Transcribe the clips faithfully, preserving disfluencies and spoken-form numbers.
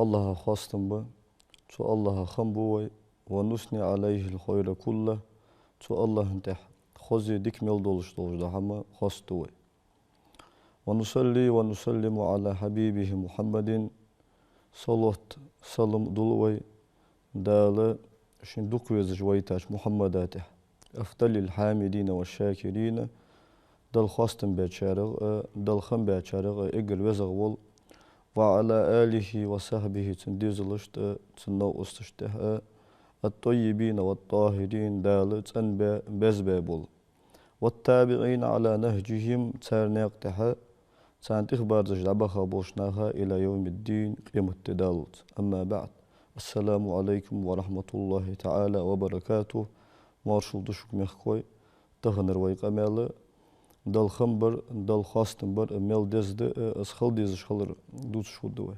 АллахӀах хоастам ба, цу АллахӀах хам бу вай, ونثني عليه الخير كله, цу АллахӀа тӀа хоза, дика мел долаш долаш дола хӀама хоаст ду вай. ونصلي ونسلم على حبيبه محمد, салот, салам дул вай Дала шийна дукха везаш вайтача Мухьаммада тӀа, أفضل الحامدين والشاكرين, Далла хоастам бечарех а, Далла хам бечарех а эггара везагӀа вола, وعلى آله وصحبه, цун дезалашта а, цун новкъосташта тӀа а, الطيبين والطاهرين, Дала цӀенбаь, безбаь бола, والتابعين على نهجهم, цар наькъа тӀа, царна тӀехьабарзаш дӀабаха болча наха, إلى يوم الدين, къематди даллалца. أما بعد. السلام عليكم ورحمة الله تعالى وبركاته. Моаршал да шуга, мехкахой. Таханара вай къамаьл Далла хам бар, Далла хоастам бар мел деза да, из хила дезаш хилар дувцаш хургда вай.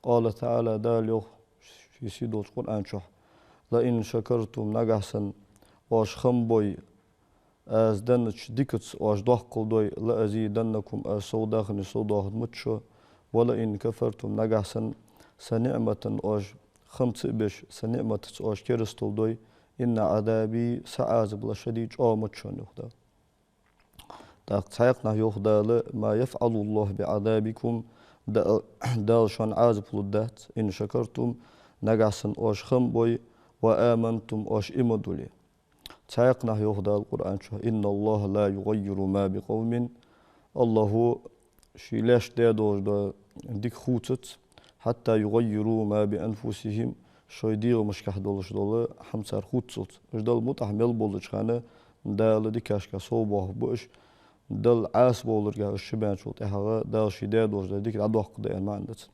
قال تعالى, Дала йоах ший сийдолча Къуръан чу: لئن شكرتم, нагахьа санна оаш хам бой, аз деннача дикаца оаш доккхал дой, لأزيدنكم, аз сов дахане сов доахаргда шо, ولئن كفرتم, нагахьа санна са ниӀмата оаш хам ца беш, са ниӀматаца оаш керастал дой, إن عذابي, са Ӏазап, لشديد, чӀоагӀа мича да шоана, йоах Дала. ТӀаккха цхьаькханахьа йоах Дала: ما يفعل الله بعذابكم, Да-, Дала шоана Ӏазап лургдац, إن شكرتم, нагахьа санна оаш хам бой, وآمنتم, оаш иман дуле. Цхьаькханахьа йоах Дала Къуръан чу: إن الله لا يغير ما بقوم, АллахӀа ший лаьшта даь долаш дола дика хувцац, حتى يغيروا ما بأنفسهم, шоай дегӀамашкахь долаш дола хӀама цар хувццалца. Уж Далла мутӀахьа мел болча хана Дала дикашка сов боахаргба уж, Далла Ӏаса бовларга уж чубаьнначул тӀехьагӀа Дала ший даь долаш дола дика дӀадоаккхаргда аьнна маӀан да цун.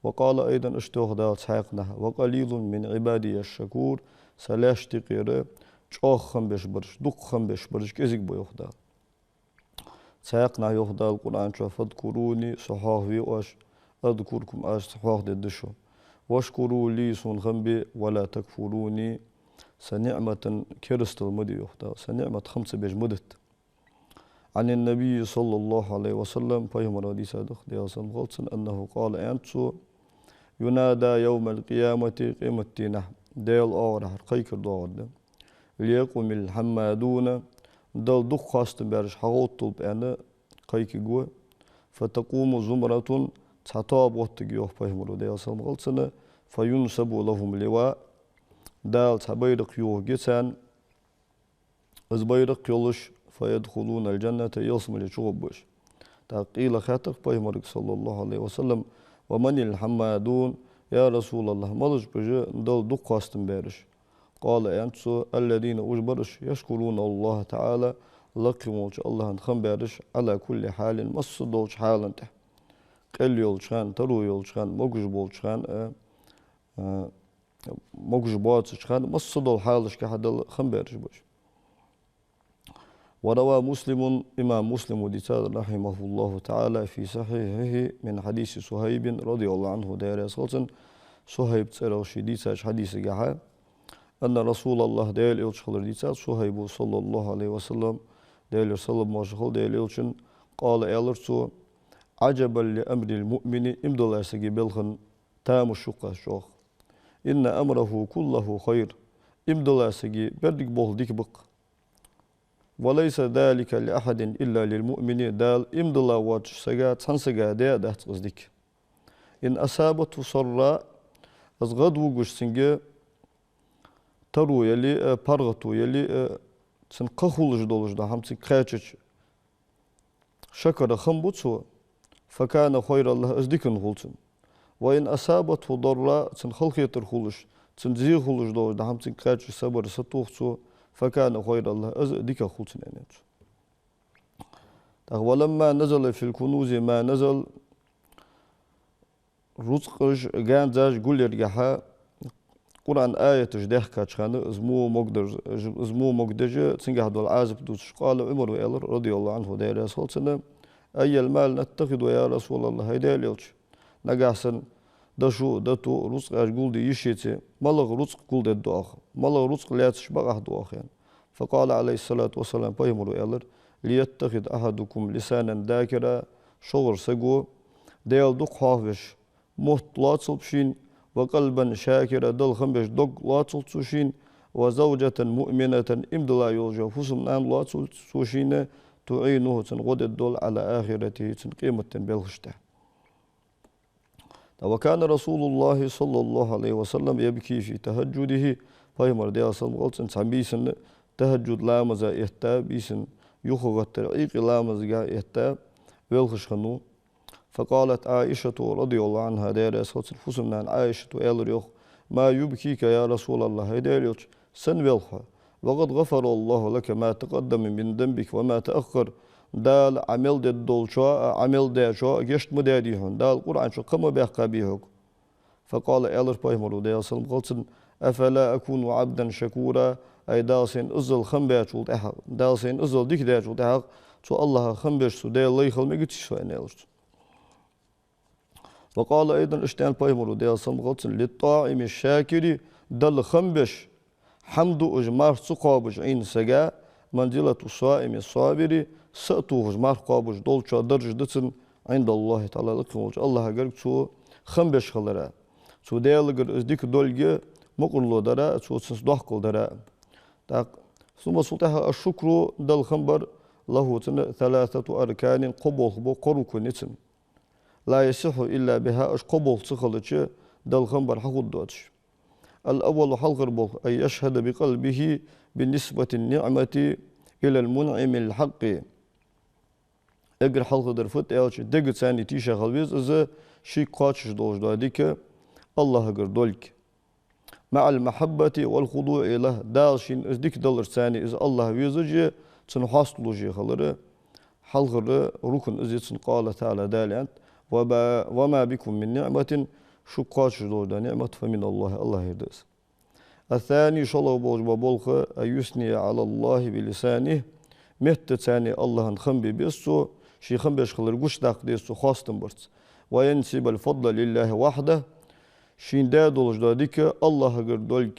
وقال أيضا, иштта йоах Дала цхьаькханахьа: وقليل من عبادي الشكور, са лаьшта юкъера чӀоагӀа хам беш бараш, дукха хам беш бараш кӀезига ба, йоах Дала. Цхьаькханахьа йоах Дала Къуръан чу: فاذكروني, со хьоахаве оаш, أذكركم, аз хьоахадергда шо. واشكروا لي, сона хам бе, ولا تكفروني, са ниӀмата керастал ма де, йоах Дала, са ниӀмат хам ца беш ма дитта. عن النبي صلى الله عليه وسلم, пайхамара дийцад, Даьла салам хилда цунна, أنه قال, аьннад цо: ينادى يوم القيامة, къематдийнахьа Даьла оагӀорахьара кхайкар доагӀаргда: ليقم الحمادون, Далла дукха хоастам баьраш хьагӀовтталба аьнна кхайкаргва. فتقوم زمرة, цхьа тоаба гӀоттаргья, йоах пайхамара, Даьла салам хилда цунна, فينصب لهم لواء, Дала цхьа байракх йохаргья царна, из байракх йолаш, فيدخلون الجنة, ялсмале чугӀоргба уж. ТӀаккха къайлагӀа хаьттар пайхамарга, صلى الله عليه وسلم: ومن الحمادون, я РасулаллахӀ, малаш ба уж Далла дукха хоастам баьраш? قال, аьннад цо: الذين, уж бар уж, يشكرون الله تعالى, лакхе волча АллахӀа хам баьраш, على كل حال, массадолча хьала тӀа. Къел йолча хана, таро йолча хана, могаш болча хана, а, а, могаш боацача хана, массадолча хьалашка Далла хам баьраш ба уж. وروى مسلم, имам Муслима дийцад, رحمه الله تعالى, في صحيحه من حديث صهيب رضي الله عنه, Даьла раьза хилва цунна, Сухьайб цӀерагӀа ший дийцача хьадисагахьа, أن رسول الله, Даьла Элча хилар дийцад Сухьайба, صلى الله عليه وسلم, Даьлера салам-моаршал хилда Даьла Элчанна, قال, аьлар цо: عجبا لأمر المؤمن, иман дола сага белхан тамаш ю-кх аз чӀоагӀа. إن أمره كله خير, иман дола сага беррига болх дика ба-кх. وليس ذلك لأحد إلا للمؤمن, Дала иман дола воацача сага, цхьан сага даь а дац из дика. إن أصابته سراء, из гӀадвугаш цунга таро яле а, паргӀато яле а, цунна кхы хулаш долаш дола хӀама цунга кхаьчача, شكر, хам бу цо, فكان خيرا له, из дикана хул цунна. وإن أصابته ضراء, цунна халахетар хулаш, цунна зе хулаш долаш дола хӀама цунга кхаьчача, صبر, сатох цо, فكان خيرا له, из дикагӀа хул цунна, аьннад цо. ТӀаккха, ولما نزل في الكنوز ما نزل, рузкъаш а, ганзаш а гулъергахьа, Къуръан аяташ даьхкача хана, из мо могадеш, из мо могадеш, цунгахьа дола Ӏазап дувцаш, قال عمر, аьлар, رضي الله عنه, Даьла раьза хилва цунна: أي المال نتخذ يا رسول الله, хӀай Даьла Элча, нагахьа санна дошо, дото, рузкъаш гулде йиш яце, малагӀа рузкъ гулдергда оаха, малагӀа рузкъ лаьцача бакъахьа да оаха, аьнна. فقال عليه الصلاة والسلام, пайхамара аьлар: ليتخذ أحدكم لسانا ذاكرا, шугӀара саго Даьла дукха хьоахавеш мотт лоацалба шийна, وقلبا شاكرا, Далла хам беш дог лоацалба цо шийна, وزوجة مؤمنة, иман дилла йола фусам-нана лоацалба цо шийна, تعينه, цунна гӀо дергдола, على آخرته, цун къематден белхаш тӀа. وكان رسول الله صلى الله عليه وسلم يبكي في تهجده, пайхамар, Даьла салам хилда цунна, цхьан бийсан тахӀажжуд ламаза этта, бийсан юхагӀаттара Ӏуйкъе ламазга этта, велхаш хиннав. فقالت عائشة رضي الله عنها, Даьла раьза хилва цунна, фусам-нана Ӏайшата аьлар йоах: ما يبكيك يا رسول الله, хӀай Даьла элча, сенна велх хьо? وقد غفر الله لك ما تقدم من ذنبك وما تأخر. Дала Ӏа мел дергдолчоа а, Ӏа мел даьчоа а гешт ма даьдий хьона, Дала Къуръан чу кхы ма баьккхабий хьога. فقال, аьлар пайхамара, Даьла салам хилда цунна: أفلا أكون عبدا شكورا, ай Дала сайна иззал хам баьчул тӀехьагӀа, Дала сайна иззал дика даьчул тӀехьагӀа, цу АллахӀа хам беш цу Даьла лай хила мегаций со, аьнна, аьлар цо. وقال أيضا, иштта аьннад пайхамара, Даьла салам хилда цунна: للطاعم الشاكر, Далла хам беш, хӀама дуаш, марха ца кхоабаш Ӏийнача сага, منزلة الصائم الصابر, са а тохаш марха кхоабаш долчоа даржа да цун, عند الله تعالى, лакхе волча АллахӀагара цо хам беш хилара, цу Даьлагара из дика долга мукӀарло дара, цо цунца доккхал дара. ТӀаккха, ثم, цул тӀехьагӀа, الشكر, Далла хам бар, له, цун, ثلاثة أركان, кхо болх ба, кхо рукн я цун. لا يصح إلا بها, уж кхо болх ца хилча, Далла хам бар хьахургдоацаш. الأول, хьалхара болх, أن يشهد بقلبه بنسبة النعمة إلى المنعم الحق. Эггара хьалхадар фуд аьлча, дегаца цхьана тийша хила веза из, шийга кхоачаш долаш дола дика АллахӀагара долга. مع المحبة والخضوع له, Дала шийна из дика даларца цхьана из АллахӀ везаш а, цунна хьоасталуш а хилар. Хьалхара рукн из я цун. قال تعالى, Дала аьннад: وما, وما بكم من نعمة, шуга кхоачаш долаш дола ниӀмат, فمن الله, АллахӀера да из. الثاني, шоллагӀа болаш бола болх, أن يثني على الله بلسانه, меттаца цхьана АллахӀан хам бе беза цо, ший хам беш хилар гучадаккха деза цо хоастам барца. وينسب الفضل لله وحده, шийна даь долаш дола дика АллахӀагара долга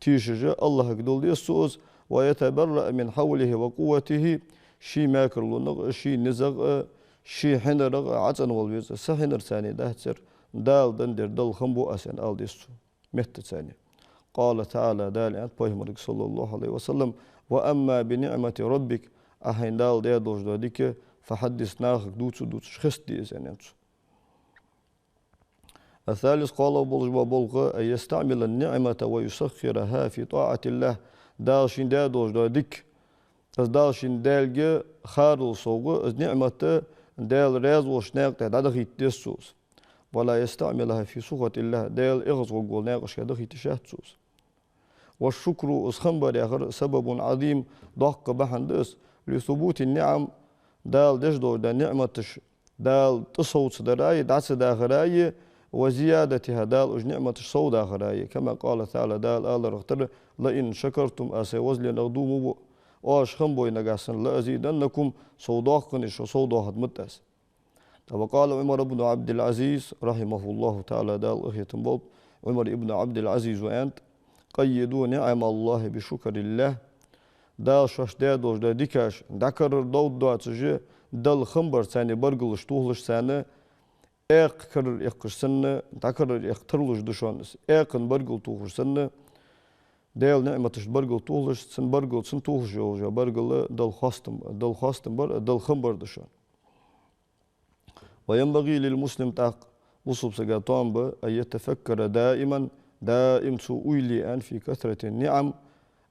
тийшаш а АллахӀага дала деза цо из, ويتبرأ من حوله وقوته, ший мекарлонах а, ший низах а, ший хьинарах а ӀацӀенвала веза. Са хьинарца цхьана дац ер, Дала денна дар, Далла хам бу аз, аьнна, ала деза цо меттаца цхьана. قال تعالى, Дала аьннад пайхамарга, صلى الله عليه وسلم: وأما بنعمة ربك, Ӏа хьайна Дала даь долаш дола дика, فحدث, нахага дувца а дувцаш, хеставе из, аьннад цо. الثالث, кхоалагӀа болаш бола болх, أن يستعمل النعمة ويسخرها في طاعة الله. Дала шийна даь долаш дола дика, из Дала шийна Даьлага харал совгӀа, из ниӀмат Даьла раьза волча наькъа тӀа дӀадахийта деза цо из. ولا يستعملها في سخط الله, Даьла эгӀазгӀоргвола наькъашка дахийта йиш яц цо из. والشكر, из хам бар яхар, سبب عظيم, доккха бахьан да из, لثبوت النعم, Дала деш долаш дола ниӀматаш Дала тӀасовцадари, дӀа ца дахари, وزيادتها, Дала уж ниӀматаш совдахари. كما قال تعالى, Дала аларах тара: لئن شكرتم, аз сай возаленах дув ма буъ, оаш хам бой нагахьа санна, لأزيدنكم, сов доаккхане шо сов доахаргда-м аз. وقال عمر بن عبد العزيز رحمه الله تعالى, Дала къахетам болба, Ӏумар ибн Ӏабдул-Ӏазиза аьннад: قيدوا نعم الله بشكر الله. Дала шоашта даь долаш дола дикаш дӀакарара довргда доацаш, Далла хам барца цхьана баргалаш тохалаш, царна аькха карара эккхаш санна, дӀакарара эккха тарлуш да шоана из. Аькхан баргал тохаш санна, Даьла ниӀматашта баргал тохалаш, цун баргал, цун тохаш йолаш йола баргал Далла хоастам, Далла хоастам бар, Далла хам бар да шоана. وينبغي للمسلم, тӀаккха бусалба сага тоам ба, أن يتفكر دائما, даим цо уйла е аьнна, في كثرة النعم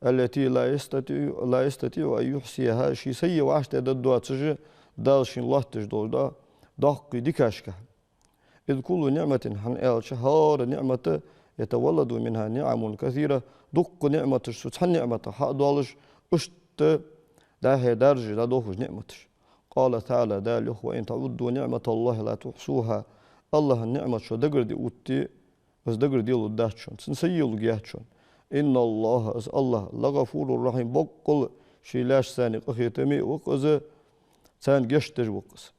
التي لا يستطيع، لا يستطيع أن يحصيها, ше сайе вӀаштӀехьдаргда доацаш Дала шийна лоаттадеш долаш дола доккхий дикашка. إذ كل نعمة, хӀана аьлча хӀара ниӀмата, يتولد منها نعم كثيرة, дуккха ниӀматаш цу цхьан ниӀматах хьа а доалаш, иштта дӀа-хьа даржаш дӀадолхаш ниӀматаш. قال تعالى, Дала йоах: وإن تعدوا نعمة الله لا تحصوها. АллахӀа ниӀмат шо дагарде отте, из дагарделургдац шоана, цун сайе лургьяц шоана. إن الله, из АллахӀ, لغفور رحيم, боккъала ший лаьшта цхьана къахетаме а ва-кх из, царна гешт деш а ва-кх из.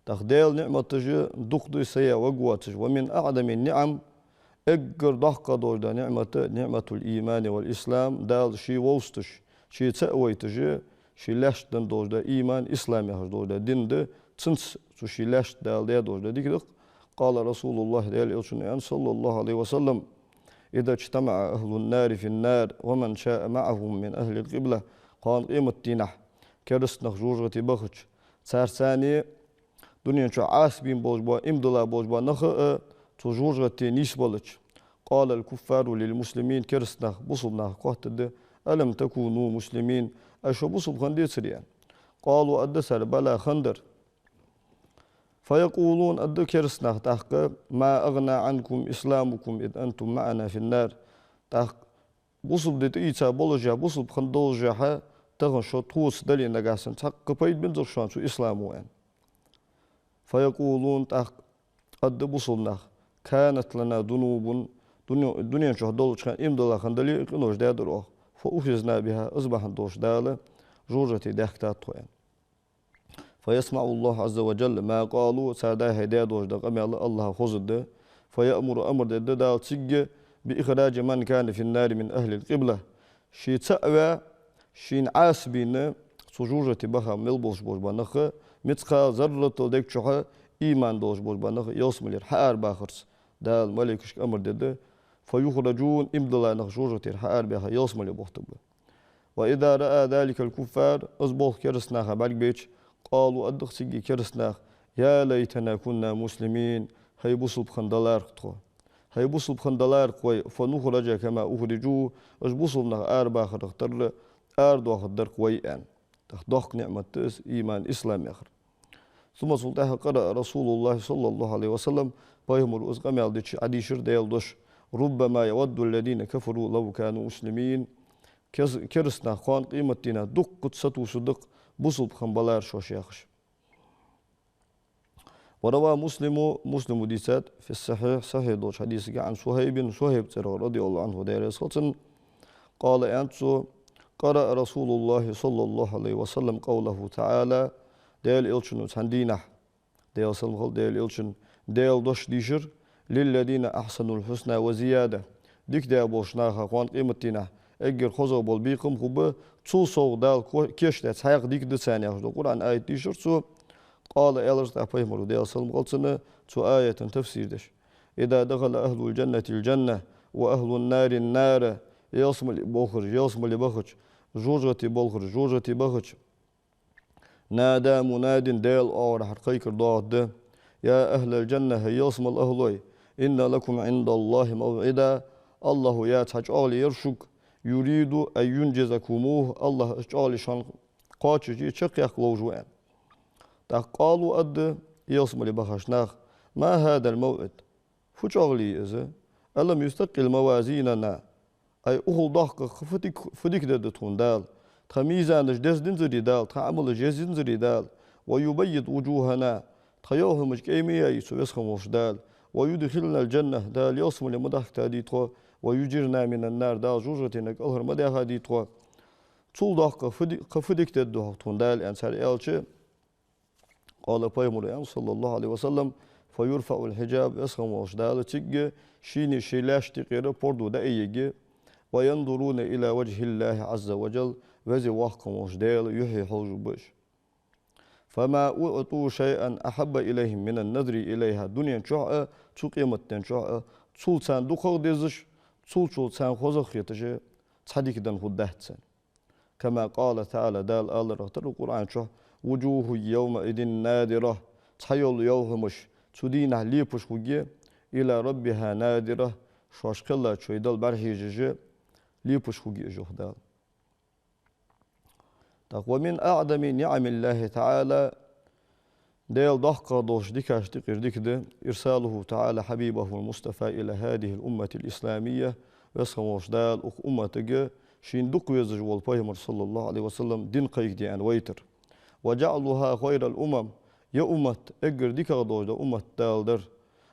ТӀаккха Даьла ниӀматаш дукха да сайе варгвоацаш. ومن أعظم النعم, эггара доккха долаш дола ниӀмат, نعمة الإيمان والإسلام, Дала ше вовзийташ, ше цаӀ вайташ, ший лаьшта денна долаш дола иман, ислам яхаш долаш дола дин да, цунца цу ший лаьшта Дала даь долаш дола дика да-кх. قال رسول الله, Даьла Элчано аьннад, صلى الله عليه وسلم: إذا اجتمع أهل النار في النار ومن شاء معهم من أهل القبلة, кхоана къематдийнахьа кераста нах жожагӀате бахача, царца цхьана дунен чу Ӏаса бийна болаш бола, иман дилла болаш бола нах а цу жожагӀате нийсбелча, قال الكفار للمسلمين, кераста наха бусалба нахага хоаттаргда: ألم تكونوا مسلمين, ай шо бусалба хиннадецарий, аьнна. قالوا, аргда цар: بلى, хиннадар. فيقولون, аргда кераста наха тӀаккха: ما أغنى عنكم إسلامكم إذ أنتم معنا في النار. ТӀаккха бусалба ди тӀаийца болашехь, бусалба хинна долашехь, тахан шо тхоца дале, нагахьа санна цхьаккха пайда бензар шоана цу исламо, аьнна. فيقولون, тӀаккха аргда бусалба наха: كانت لنا ذنوب, дуне-, дунен чу долча хана иман дилла хинна дале, къинош даьдар оаха, فأخذنا بها, из бахьан долаш Дала жожагӀате даьхкад тхо, аьнна. فيسمع الله عز وجل ما قالوا, цар дӀа-хьа даь долаш дола къамаьл АллахӀа хозаргда, فيأمر, амар дергда Дала цига, بإخراج من كان في النار من أهل القبلة. Ше цаӀ ваь, шийна Ӏаса бийна, цу жожагӀате баха мел болаш бола нах, مثقال ذرة, дег чухьа иман долаш бола нах ялсмалера хьаарабахарца Дала малейкашка амар дергда, فيخرجون, иман дилла нах жожагӀатера хьаарабаьха ялсмале бохийтаргба. وإذا رأى ذلك الكفار, из болх кераста наха бӀаргабайча, قالوا, аргда-кх цига кераста наха: يا ليتنا كنا مسلمين, хӀай, бусалба хинна далара-кх тхо, хӀай, бусалба хинна далара-кх вай, فنخرج كما أخرجوا, уж бусалба нах арабахарах тара арадоахаргдар-кх вай, аьнна. ТӀаккха доккха ниӀмат да из иман, ислам яхар. ثم, цул тӀехьагӀа, قرأ رسول الله صلى الله عليه وسلم, пайхамаро из къамаьл дича Ӏодийшар Даьла дош: ربما يود الذين كفروا لو كانوا مسلمين. Кез-, кераста нах кхоана къематдийнахьа дуккхаза сатувсаргда-кх, бусалба хинна балара шоаш, яхаш. وروى مسلم, Муслимо дийцад, في الصحيح, сахьихь долча хьадисага, عن صهيب, Сухьайба цӀерагӀа, رضي الله عنه, Даьла раьза хилва цунна, قال, аьннад цо: قرأ رسول الله صلى الله عليه وسلم قوله تعالى, Даьла Элчано цхьан дийнахьа, Даьла салам хилда Даьла Элчанна, Даьла дош дийшар: للذين أحسنوا الحسنى وزيادة. Дика даь болча наха кхоана къематдийнахьа эггара хозагӀа бола бекхам хургба, цул совгӀа Дала ко-, кийчдаь цхьаькха дика да царна, яхаш дола Къуръан аят дийшар цо. قال, аьлар тӀаккха пайхамаро, Даьла салам хилда цунна, цу аятан тафсир деш: إذا دخل أهل الجنة الجنة وأهل النار النار. Ялсмале болхараш ялсмале бахача, жожагӀате болхараш жожагӀате бахача, نادى مناد, Даьла оагӀорахьара кхайкар доагӀаргда: يا أهل الجنة, хӀай ялсмален ахӀлой, إن لكم عند الله موعدا, АллахӀо яь цхьа чӀоагӀо яр шуга, يريد أن ينجزكموه, АллахӀа из чӀоагӀо шоана кхоачашъе, чакхъяккха ловш ва, аьнна. ТӀаккха قالوا, аргда ялсмале бахача наха: ما هذا الموعد؟ Фу чӀоагӀо я из? ألم يثقل موازيننا؟ Ай, укхул доккхагӀа фу дика, фу дика дергда тхона Дала? Тха мизанаш дездинзарий Дала, тха Ӏамалаш ездинзарий Дала? ويبيض وجوهنا, тха йолхьомаш кӀайме яьй цу Веза хинна волча Дала? ويدخلنا الجنة, Дала ялсмале ма дахийтадий тхо? ويجيرنا من النار, Дала жожагӀатенна кӀалхара ма даьхадий тхо? Цул доккхагӀа фу ди-, кхы фу дика дергда хьога тхона Дала, аьнна, цар аьлча, قال, пайхамаро аьннад, صلى الله عليه وسلم: فيرفع الحجاب, Веза хинна волча Дала цига шийна шоай лаьшта юкъера пордув дӀаайъергья, وينظرون إلى وجه الله عز وجل, Веза Воккха хинна волча Даьла юххье хьожаргба уж. فما أعطوا شيئا أحب إليهم من النظر إليها, дунен чухь а, цу къематден чухь а, цул царна дукхагӀа дезаш, цул-цул царна хозагӀа хеташ цхьа дика денна хургдац царна. كما قال تعالى, Дала аларах тара Къуръан чухь: وجوه يومئذ ناضرة, цхьайола йолхьомаш цу дийнахьа лепаш хургья, إلى ربها ناظرة, шоаш кхеллача шоай Далла бӀарахьежаш лепаш хургья уж, йоах Дала. ТӀаккха ومن أعظم نعم الله تعالى, Даьла доккхагӀа долча дикашта юкъера дика да: إرساله تعالى حبيبه المصطفى إلى هذه الأمة الإسلامية, Веза хинна волча Дала укх умматага шийна дукха везаш вола пайхамар, صلى الله عليه وسلم, дин кхайкаде аьнна вайтар. وجعلها خير الأمم, ер уммат эггара дикагӀа долаш дола уммат Дала дар.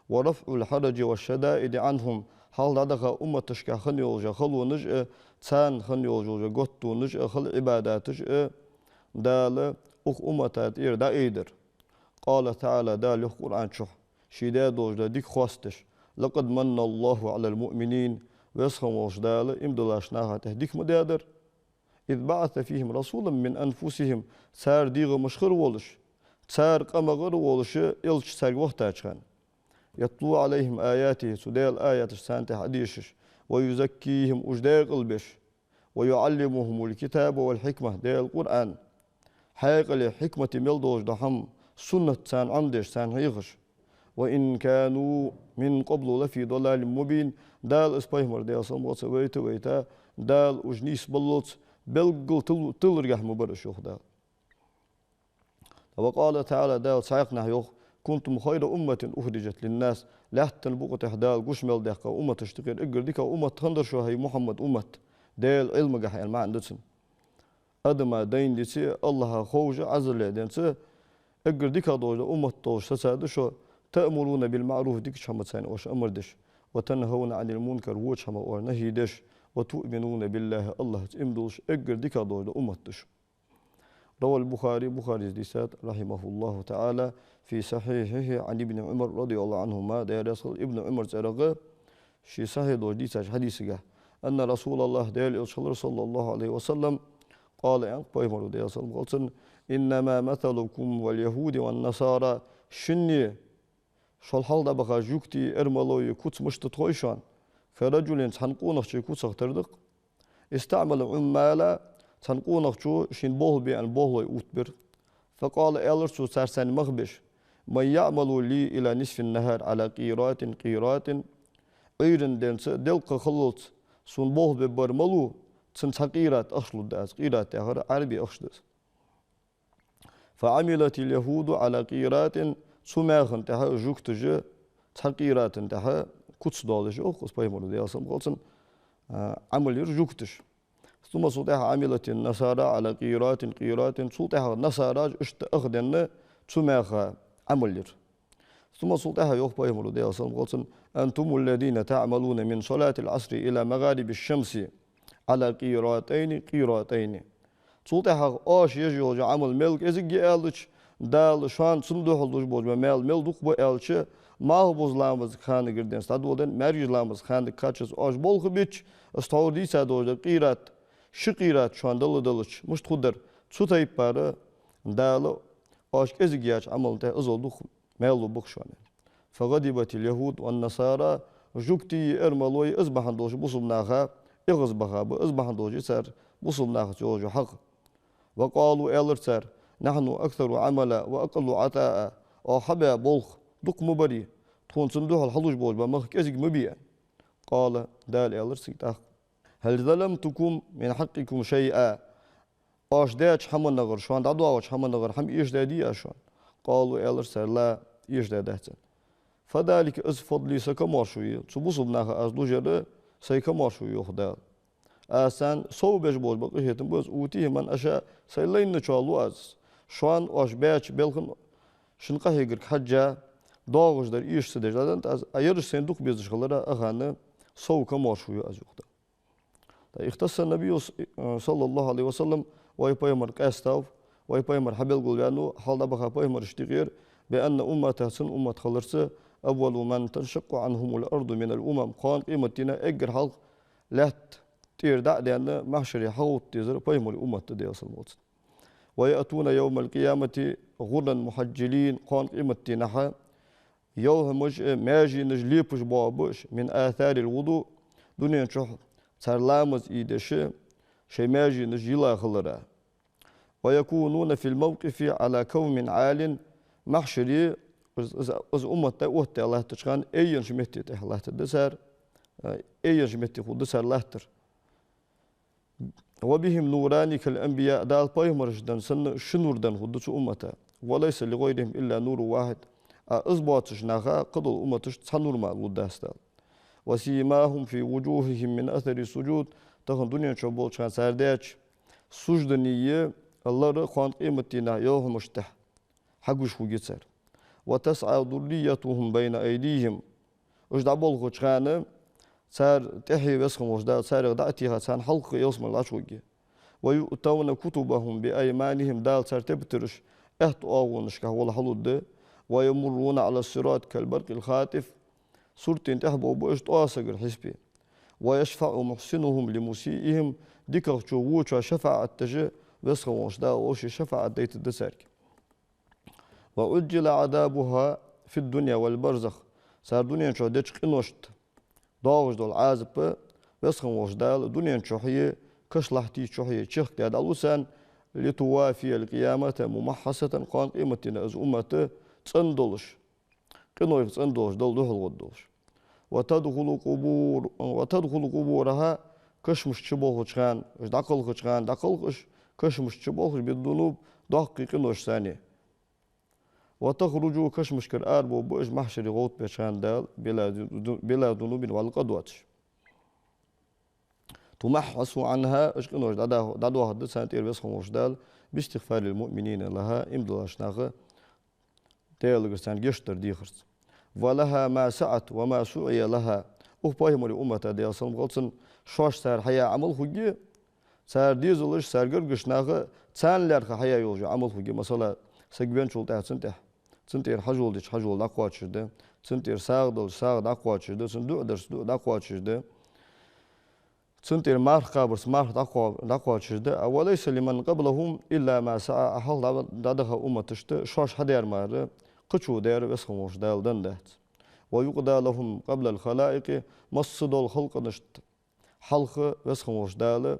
ورفع الحرج والشدائد عنهم, хьалха дӀадаха умматашка хинна йолаш йола халонаш а, царна хинна йолаш йола готтонаш а, хала Ӏибадаташ а Дала укх уммата тӀера дӀаайдар. قال تعالى, Дала йоах Къуръан чухь, ше даь долаш дола дика хоастадеш: لقد من الله على المؤمنين, Веза хинна волча Дала иман диллача наха тӀа дика ма даьдар, إذ بعث فيهم رسولا من أنفسهم, цар дегӀамашкара волаш, цар къамагӀара волаш элча царга вахийтача хана. يتلو عليهم آياته, цу Даьла аяташ царна тӀехьа дешаш, ويزكيهم, уж декъала беш, ويعلمهم الكتاب والحكمة, Даьла Къуръан хьаькъале, хьикмате мел долаш дола хӀама, суннат царна Ӏомадеш, царна хьехаш. وإن كانوا من قبل لفي ضلال مبين, Дала из пайхамар, Даьла салам хилда цунна, вайта, вайта, Дала уж нийсбаллалца белггала тил-, тиларгахьа ма бар уж, йоах Дала. وقال تعالى, Дала цхьаькханахьа йоах: كنتم خير أمة أخرجت للناس, лаьттан букъа тӀа Дала гуш мел даьккха умматашта юкъера эггара дика уммат хиннадар шо, хӀай Мухьаммад, уммат, Даьла Ӏилмагахьа, аьнна маӀан да цун. Адамий дайна диций, АллахӀах ховш, Ӏазза ва Джалла денз, эггара дика долаш дола уммат долаш сацаду шо, تأمرون بالمعروف, дикача хӀамаца оаш амар деш, وتنهون عن المنكر, воча хӀамах оаш нахьи деш, وتؤمنون بالله, АллахӀаца иман долаш, эггара дика долаш дола уммат да шо. رواه البخاري, Бухарис дийцад, رحمه الله تعالى, في صحيحه عن ابن عمر رضي الله عنهما, Даьла раьза хилва Ибн Ӏумара цӀерагӀа, ший сахьихь долаш дийцача хьадисагахь, أن رسول الله, Даьла Элча хилар, صلى الله عليه وسلم, قال, аьннад пайхамара, Даьла салам хилда цунна: إنما مثلكم واليهود والنصارى, шинне, шул хьалха дӀабаха жугтий, эрмалой куц мишта да хой шоана, كرجل, цхьан къонахчий куцах тара да-кх. استعمل عمالا, цхьан къонахчо шийна болх бе аьнна болхлой увттабир. فقال, аьлар цо, цар царна мах беш: من يعمل لي إلى نصف النهار على قيراط قيراط, Ӏуйранна денз делкъа хиллалца сона болх бергбар малув, цунна цхьа къират ахча лургда аз. Къират яхар Ӏарбий ахча да из. فعملت اليهود على قيراط, цу маьха тӀехьа жугташа цхьа къиратан тӀехьа куц доаллаш, йоах, из пайхамара, Даьла салам хилда цунна, а, Ӏамал йир жугташа. ثم, цул тӀехьа, عملت النصارى على قيراط قيراط, цул тӀехьа насараш иштта ах денна цу маьха Ӏамал йир. ثم, цул тӀехьа йоах пайхамара, Даьла салам хилда цунна: أنتم الذين تعملون من صلاة العصر إلى مغارب الشمس على قيراطين قيراطين. Цул тӀехьа оаш еш йолча Ӏамал мел кӀезига я аьлча, Дала шоана цунна духьал луш болча маьл мел дукха ба аьлча, малхбуза ламаза ханагара денз дӀадоладенна, маьркӀажа ламаза ханага кхаччалца оаш болх бича, из тхьовра дийца долаш да къират, ши къират шоана дала далча, мишта хургдар, цу тайпара Дала оаш кӀезига яьча Ӏамала тӀа иззал дукха маьл лу бакъ шоана. فغضبت اليهود والنصارى, жугтий, эрмалой из бахьан долаш бусалба наха эгӀазбаха ба, из бахьан долаш я цар бусалба нахаца йолаш йола хьакъ. وقالوا, аьлар цар: نحن أكثر عملا وأقل عطاء, оаха хьабаь болх дукха ма барий, тхона цунна духьал хьалуш болаш ба мах кӀезига ма бий. قال, Дала аьлар цига тӀаккха: هل ظلمتكم من حقكم شيئا؟ Оаш даьча хӀаманагара, шоана дӀадоагӀача хӀаманагара хӀама эшадаьдий аз шоана? قالوا, аьлар цар: لا, эшадаьдац. فذلك, из, فضلي, са камоаршо я, цу бусалба наха аз луш яр са камоаршо я, йоах Дала. Аз царна сов беш болаш ба къахетам ба из, أؤتيه من أشاء, сайна лайначоа лу аз. Шоана оаш баьча балхана шун къахьегарга хьежжа, доагӀаш дар эша ца деш дӀаденнад аз, а ераш сайна дукха безаш хилара а хана сов камоаршо я аз, йоах Дала. اختص النبي صلى الله عليه وسلم, вай пайхамар къаьстав, вай пайхамар хьабелгалваьннав хьалха дӀабаха пайхамарашта юкъера, بأن أمته, цун уммат хиларца, أول من تنشق عنهم الأرض من الأمم, кхоана къематдийнахьа эггара хьалха лаьтта тӀера дӀа а даьнна, махьшаре хьалгӀовтта дезар пайхамара уммат да, Даьла салам хилда цунна. ويأتون يوم القيامة غرا محجلين, кхоана къематдийнахьа йовхьамаш а, маьженаш а лепаш боагӀа ба уж, من آثار الوضوء, дунен чухь цар ламаз ийдеш, шоай маьженаш йила хилара. ويكونون في الموقف على كوم عال, махьшаре, из, из, из уммат дӀаоттадаь латтача хана, айенча метте тӀехьа латтаргда цар, э, айенча метте хургда цар латтар. وبهم نوران كالأنبياء, Дала пайхамарашта денна санна ши нур денна хургда цу уммата. وليس لغيرهم إلا نور واحد. А из боацача наха кхыдолча умматашта цхьа нур мара лургдац Дала. وسيماهم في وجوههم من أثر السجود. Тахан дунен чу болча хана цар даьча суждане лар кхоана къематдийнахьа йовхьамашта тӀехьа хьагуш хургья цар. وتسعى ذريتهم بين أيديهم. Уж дӀаболхача хана цар тӀехье Веза хинна волча Дала царех дӀа а теха, царна хьалха ялсмале лачкъургья. ويؤتون كتبهم بأيمانهم, Дала цар тептараш аьтта оагӀонашка гӀолла хьалургда. ويمرون على الصراط كالبرق الخاطف. Суратдийнахьа тӀехьа бовргба уж тӀоа сагара хьисапе. ويشفع محسنهم لمسيئهم, дикагӀчо вочоа шафаӀат деш, Веза хинна волча Дала вовше шафаӀат дайтаргда царга. وعجل عذابها في الدنيا والبرزخ. цар дунен чу деча къиношта доагӀаш дола Ӏазап, Веза хинна волча Дала дунен чухьеи кашлахьти чухьеи чехка даь дӀалу царна, «لتوافي القيامة ممحصة», кхоана къематдийнахьа из уммат цӀена долаш, къинойх цӀена долаш, Далла духьал гӀоргдолаш. «وتدخل قبور، وتدخل قبورها», кашамашка чуболхача хана, уж дӀакхалхача хана, дӀакхалх уж, кашамашка чуболх уж, «بالذنوب», доккхий къиношца. «وتخرج», кашамашкара арабовргба уж, «محشر», гӀовттабеча хана Дала, «بلا ذ-، بلا ذنوب», валла къа доацаш. «تمحص عنها», уж къинош дӀадоах-, дӀадоахаргда царна тӀера Веза хинна волча Дала, «باستغفار المؤمنين لها», иман долча наха Даьлагара царна гешт дар дехарца. «ولها ما سعت وما سعي لها». Укх пайхамара уммата, Даьла салам хилда цунна, шоаш цар хьаяь Ӏамал хургья, цар дезалаш, цар гаргарча наха царна лаьрхӀа хьаяь йола Ӏамал хургья. Масала, саг венначул тӀехьа цунна тӀехьа, цунна тӀера хьажол дича хьажол дӀакхоачаш да, цунна тӀера сагӀа далча сагӀа дӀакхоачаш да, цунна дуӀа дарца дуӀа дӀакхоачаш да, цунна тӀера марха кхабарца марха дӀакхо-, дӀакхоачаш да. «وليس لمن قبلهم إلا ما سعى», хьалха дӀа-, дӀадаха умматашта шоаш хьадаьр мара кхычо даьр Веза хинна волча Дала денна дац. «ويقضى لهم قبل الخلائق», массадолча халкъашта хьалха Веза хинна волча Дала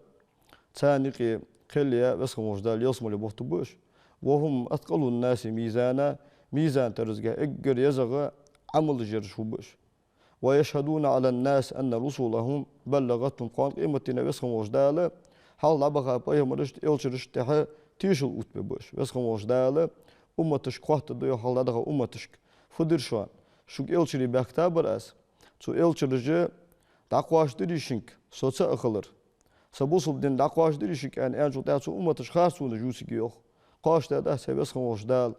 царна юкъе кхел яь Веза хинна волча Дала ялсмале бохтаргба уж. «وهم أثقل الناس ميزانا», мизан таразга эггара езагӀа Ӏамалаш яраш хургба уж. «ويشهدون على الناس أن رسلهم بلغتهم», кхоана къематдийнахьа Веза хинна волча Дала хьалха дӀабаха пайхамарашта, элчанашта тӀехьа тешал оттабергба уж. Веза хинна волча Дала умматашка хоаттаргда йоах, хьалха дӀадаха умматашка: «Фу дир шоана? Шуга элчанаш баьхкаб аз. Цу элчанаша дӀакхоачадир шуга со ца а хилар? Са бусалба ди дӀакхоачадир шуга?» аьнна, аьнначул тӀехьа цу умматаша харцонаш ювцаргья йоах. Кхоачадаьдац, хӀай Веза хинна волча Дала,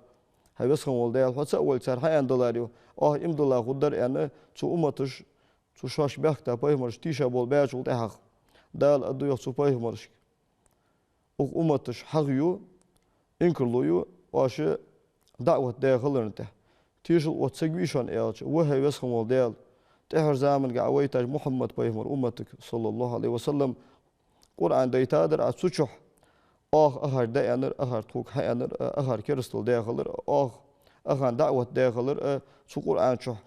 хӀай Веза хинна вола Даьла, хьо ца а вале, цар хьаэна даларе, оаха иман дилла хургдар аьнна, цу умматаша цу шоаш баьхка пайхамараш тийша болх баьчул тӀехьагӀа Дала аргда йоах цу пайхамарашка: «Укх умматаш хьагӀ ю, инкарло ю оаша даӀват даь хиларна тӀехьа. Тешал отта саг вий шоана?» аьлча: «Ва, хӀай Веза хинна вола Даьла, тӀеххьарча заманга Ӏа вайтача Мухьаммад пайхамара умматага, صلى الله عليه وسلم, Къуръан дайтадар Ӏа, цу чухь оаха ахар дӀааьннар, ахар тхога хьааьннар, а, ахар керастал даь хилар, оаха ахарна даӀват даь хилар, а, цу Къуръан чухь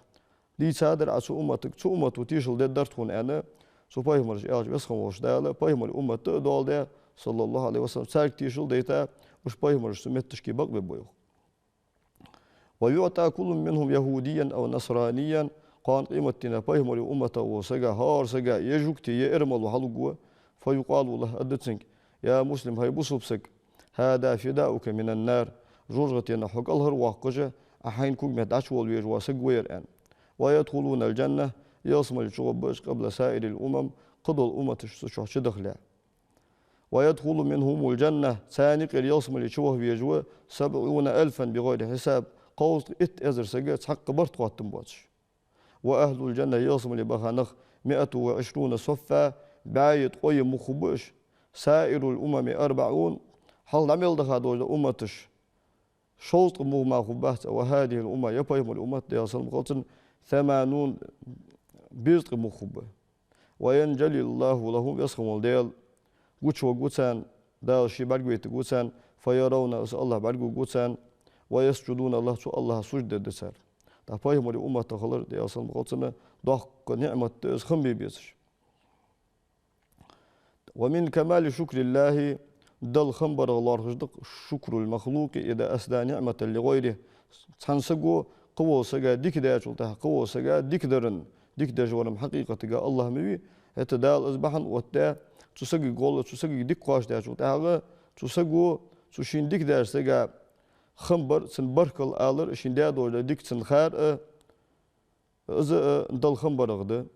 дийцадар Ӏа цу умматага, цу уммато тешал дергдар тхона», аьнна, цу пайхамараша аьлча, Веза хинна волча Дала пайхамара уммат а доаладаь, صلى الله عليه وسلم, царга тешал дайта, уж пайхамараш цу метташка бакъбергба йоах. «ويعطى كل منهم يهوديا أو نصرانيا», кхоана къематдийнахьа пайхамара умматах волча сага, хӀара сага, е жугти, е эрмало хьалургва, «فيقال له», аргда цунга: «يا مسلم, хӀай бусалба саг, هذا فداؤك من النار, жожагӀатенах хьо кӀалхарвоаккхаш, Ӏа хьайна когаметта дӀачувала везаш вола саг ва ер», аьнна. «ويدخلون الجنة», ялсмале чугӀоргба уж, «قبل سائر الأمم», кхыдола умматаш цу чухь чудахалехьа. «ويدخل منهم الجنة», царна юкъера ялсмале чуваха везаш ва, «سبعون ألفا بغير حساب», кховзткъеи итт эзар саг цхьаккха барт хоттам боацаш. «وأهل الجنة», ялсмале баха нах, «مائة وعشرون صفا», бӀаьи ткъои мугӀ хургба уж. «سائر الأمم أربعون», хьалха дӀа мел даха долча умматаш шовзткъа мугӀ мара хургбац, «وهذه الأمة», ер пайхамара уммат, Даьла салам хилда цунна, «ثمانون», безткъа мугӀ хургба. «وينجلي الله لهم», Веза хинна вола Даьла гучавергва царна, Дала Ше бӀаргавайтаргва царна, «فيرونه», из АллахӀ бӀаргагургва царна, «ويسجدون له», цу АллахӀа сужда дергда цар. ТӀаккха пайхамара умматах хилар, Даьла салам хилда цунна, доккха ниӀмат да из, хам бе безаш. «ومن كمال شكر الله», Далла хам барах лоархӀаш да-кх, «شكر المخلوق إذا أسدى نعمة لغيره». Цхьан саго кхыволча сага дика даьчул тӀехьагӀа, кхыволча сага дика даран, дика деш вар-м хьакъикъатага АллахӀ ма вий, хӀаьта Дала из бахьан оттадаь, цу сагага гӀолла, цу сагага дика кхоачашдаьчул тӀехьагӀа, цу саго, цу шийна дика даьча сага хам бар, цунна баркал алар, шийна даь долча дика цунна хар а, из а Далла хам барах да.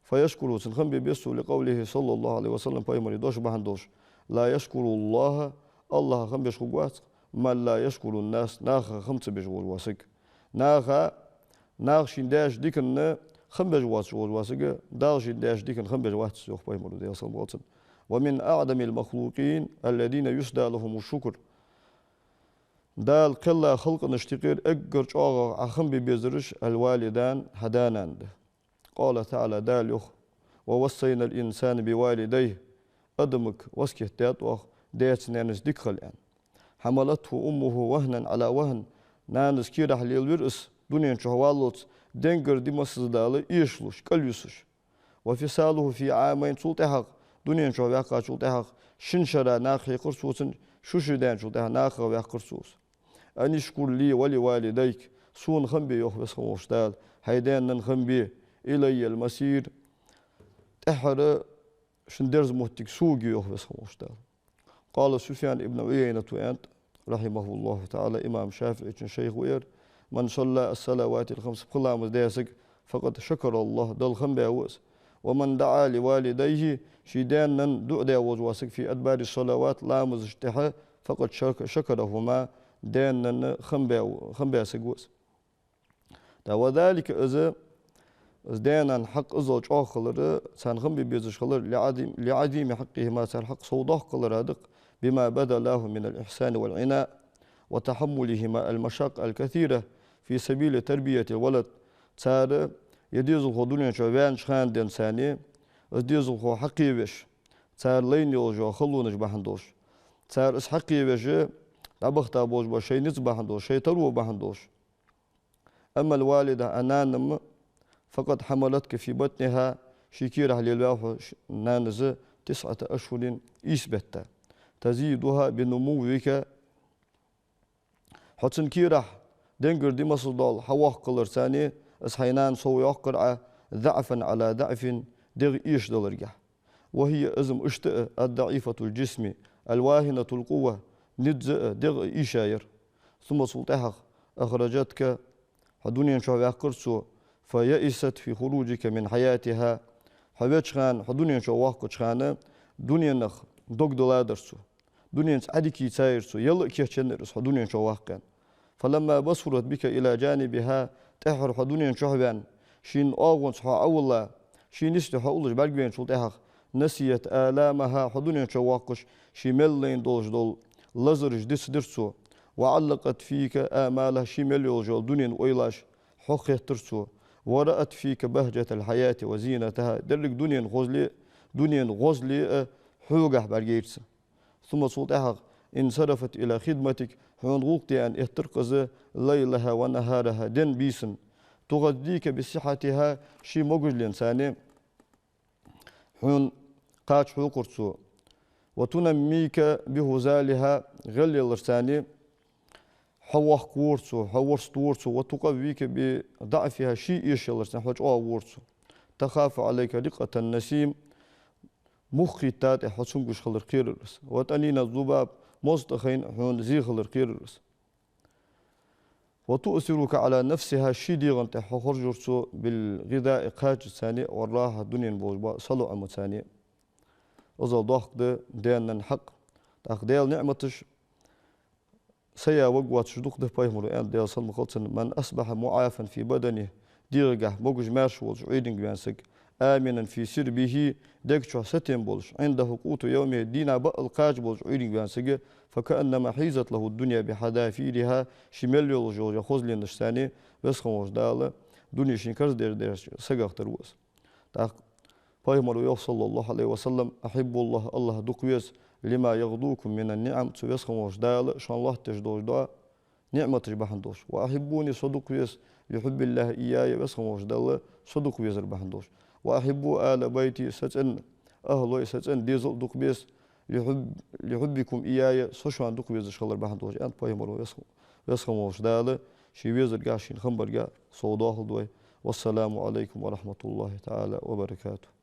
«فيشكره», цунна хам бе беза цо, «لقوله صلى الله عليه وسلم», пайхамара дош бахьан долаш: «لا يشكر الله», АллахӀа хам беш хургвац, «من لا يشكر الناس», наха хам ца беш волаш вола саг. Наха, наха шийна даьча диканна хам беш воацаш волаш вола саг, Дала шийна даьча диканна хам беш вац, йоах пайхамара, Даьла салам хилда цунна. «ومن أعظم المخلوقين الذين يسدى لهم الشكر». Дала кхелла халкъашта юкъера эггара чӀоагӀагӀа Ӏа хам бе безараш «الوالدان», хьа да-нана да. قال تعالى, Дала йоах: «ووصينا الإنسان بوالديه», адамага васкет даьд оаха, даьца-наьнаца дика хила аьнна. «حملته أمه وهنا على وهن», нанас кийрахь лелавир из, дунен чу валлалца, денгара ди массаза Дала эшалуш, кӀалйисуш. وفصاله في عامين, цул тӀехьагӀа, дунен чу ваьккхачул тӀехьагӀа, шин шера наха хьекхар цо цунна, шу шу даьнначул тӀехьагӀа нахах ваьккхар цо из. أن اشكر لي ولوالديك, сона хам бе, йоах Веза хинна волча Дала, хьай даь-наьна хам бе, إلي المصير, тӀеххьара шун дерза моттиг сога я, йоах Веза хинна волча Дала. قال سفيان بن عيينة, аьннад, رحمه الله تعالى, имам ШафиӀий шайх ва ер: من صلى الصلوات الخمس, пхи ламаз даь саг, فقد شكر الله, Далла хам баь ва из. ومن دعا لوالديه, ший даь-наьна дуӀа даь волаш вола саг, في أدبار الصلوات, ламазашта тӀехьа, فقد شك-, شكرهما, даь-наьна хам баь, хам баь саг ва из. ТӀаккха وذلك, из, из даь-наьна хьакъ иззал чӀоагӀа хилар, царна хам бе безаш хилар, لعظيم, لعظيم حقهما, цар хьакъ сов доккха хилара да-кх, بما بذلاه من الإحسان والعناء وتحملهما المشاق الكثيرة في سبيل تربية الولد. Цар ер дезалхо дунен чу ваьннача хана денз царна, из дезалхо хьакхевеш, цар лайна йолаш йола халонаш бахьан долаш, цар из хьакхевеш, дӀабахийта болаш бола шоай низ бахьан долаш, шоай таро бахьан долаш. أما الوالدة, а нана-м, فقد حملتك في بطنها, ший кийрахь лелаваьв хьо ш-, нанас, تسعة أشهر, ийс бетта. تزيدها بنموك, хьо цун кийрахь денгара ди массадола хьавоаккхаларца, из хьай нана сов йоаккхар Ӏа, ضعفا على ضعف, дегӀ эшадаларгахьа. وهي, из-м иштта а, الضعيفة الجسم الواهنة القوة, низ а, дегӀ а ийша яр. ثم, цул тӀехьагӀа, أخرجتك, хьо дунен чу ваьккхар цо, فيئست في خروجك من حياتها, хьо веча хана, хьо дунен чу воаккхача хана, дуненах дог дилладар цо. Дуненца Ӏадика йийцаяр цо, яла а кийчъеннаяр из хьо дунен чу ваккха хана. فلما بصرت بك إلى جانبها, тӀеххьара хьо дунен чу ваьнна, шийна оагӀонца хьо Ӏовилла, шийна йисте хьо уллаш бӀаргавайначул тӀехьагӀа, نسيت آلامها, хьо дунен чу воаккхаш, ше мел лайна долаш дола лазараш дицдир цо. وعلقت فيك آمالها, ше мел йолаш йола дунен ойлаш хьох хеттар цо. ورأت فيك بهجة الحياة وزينتها, деррига дунен хозал, дунен гӀозал а хьогахьа бӀаргайайра цун. ثم, цул тӀехьагӀа, انصرفت إلى خدمتك, хьона гӀулакх де аьнна эттар-кх из, ليلها ونهارها, ден-бийсан, تغذيك بصحتها, ший могашалца царна хьона кхача хьокхар цо, وتنميك بهزالها, гӀелъяларца царна хьо воккха вора цо, хьо ворст вора цо, وتقويك بضعفها, ший эшаяларца царна хьо чӀоагӀа вора цо. تخاف عليك رقة النسيم, мух кхийтта тӀа хьо цунна гуш хилар кхерар из. وطنين الذباب, моз тӀа хайна хьона зе хилар кхерар из. وتؤثرك على نفسها, ший дегӀа тӀа хьо хоржор цо, بالغذاء, кхачаца царна, والراحة, дунен болаш бола салоӀамца царна. Иззал доккха да даь-наьна хьакъ. ТӀаккха Даьла ниӀматаш сая ваг воацаш дукха да, пайхамара аьннад, Даьла салам хилда цунна: من أصبح معافى في بدنه, дегӀагахьа могаш-маьрша волаш Ӏуйранга ваьнна саг, آمنا في سربه, дега чу сатем болаш, عنده قوت يومه, дийнахьа баал кхача болаш Ӏуйранга ваьнна саг, فكأنما حيزت له الدنيا بحذافيرها, ше мел йолаш йола хозленашца царна Веза хинна волча Дала дуне шийна карзадеш сагах тара ва из. ТӀаккха пайхамара йоах, صلى الله عليه وسلم: أحبوا الله, АллахӀ дукха веза, لما يغدوكم من النعم, цу Веза хинна волча Дала шоана лоаттадеш долаш дола ниӀматаш бахьан долаш. وأحبوني, со дукха веза, لحب الله إياي, Веза хинна волча Далла со дукха везар бахьан долаш. وأحبوا آل بيتي, са цӀен ахӀлой, са цӀен дезал а дукха беза, لحب, لحبكم إياي, со шоана дукха везаш хилар бахьан долаш, аьннад пайхамара. Веза, Веза хинна волча Дала ший везаргахьа, шийна хам баргахьа сов доахалда вай. والسلام عليكم ورحمة الله تعالى وبركاته.